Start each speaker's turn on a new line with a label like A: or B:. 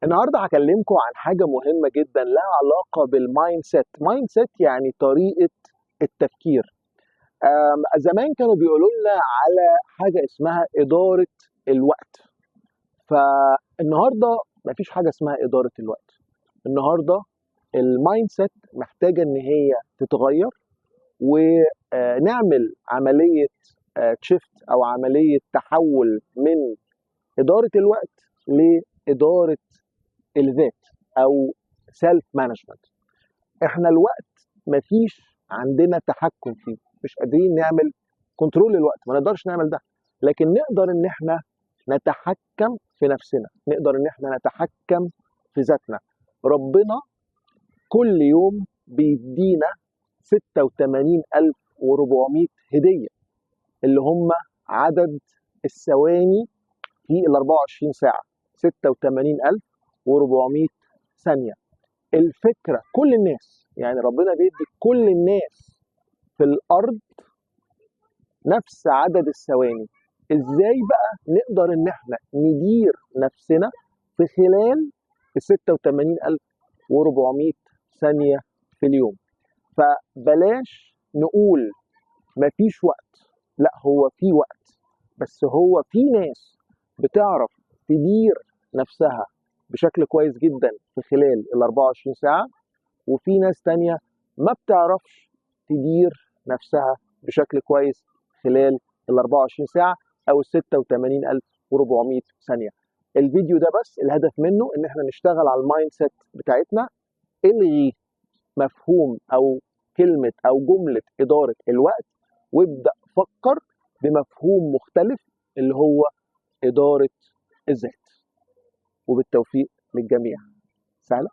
A: النهارده هكلمكم عن حاجة مهمة جدا لها علاقة بال mindset. mindset يعني طريقه التفكير. زمان كانوا بيقولوا لنا على حاجة اسمها ادارة الوقت، فالنهارده مفيش حاجة اسمها ادارة الوقت. النهارده ال mindset محتاجه ان هي تتغير ونعمل عملية shift او عملية تحول من ادارة الوقت لادارة الذات او self management. احنا الوقت مفيش عندنا تحكم فيه، مش قادرين نعمل control للوقت، ما نقدرش نعمل ده، لكن نقدر ان احنا نتحكم في نفسنا، نقدر ان احنا نتحكم في ذاتنا. ربنا كل يوم بيدينا 86,400 هدية، اللي هم عدد الثواني في ال 24 ساعة، 86,400 ثانية. الفكرة كل الناس، يعني ربنا بيدي كل الناس في الأرض نفس عدد الثواني. ازاي بقى نقدر ان احنا ندير نفسنا في خلال ال 86,400 ثانية في اليوم؟ فبلاش نقول مفيش وقت، لا هو في وقت، بس هو في ناس بتعرف تدير نفسها بشكل كويس جدا في خلال ال 24 ساعة، وفي ناس تانية ما بتعرفش تدير نفسها بشكل كويس خلال ال 24 ساعة أو ال 86,400 ثانية. الفيديو ده بس الهدف منه إن احنا نشتغل على ال mindset بتاعتنا. الغي مفهوم أو كلمة أو جملة إدارة الوقت، وابدأ فكر بمفهوم مختلف اللي هو إدارة الذات. وبالتوفيق للجميع. سهلة.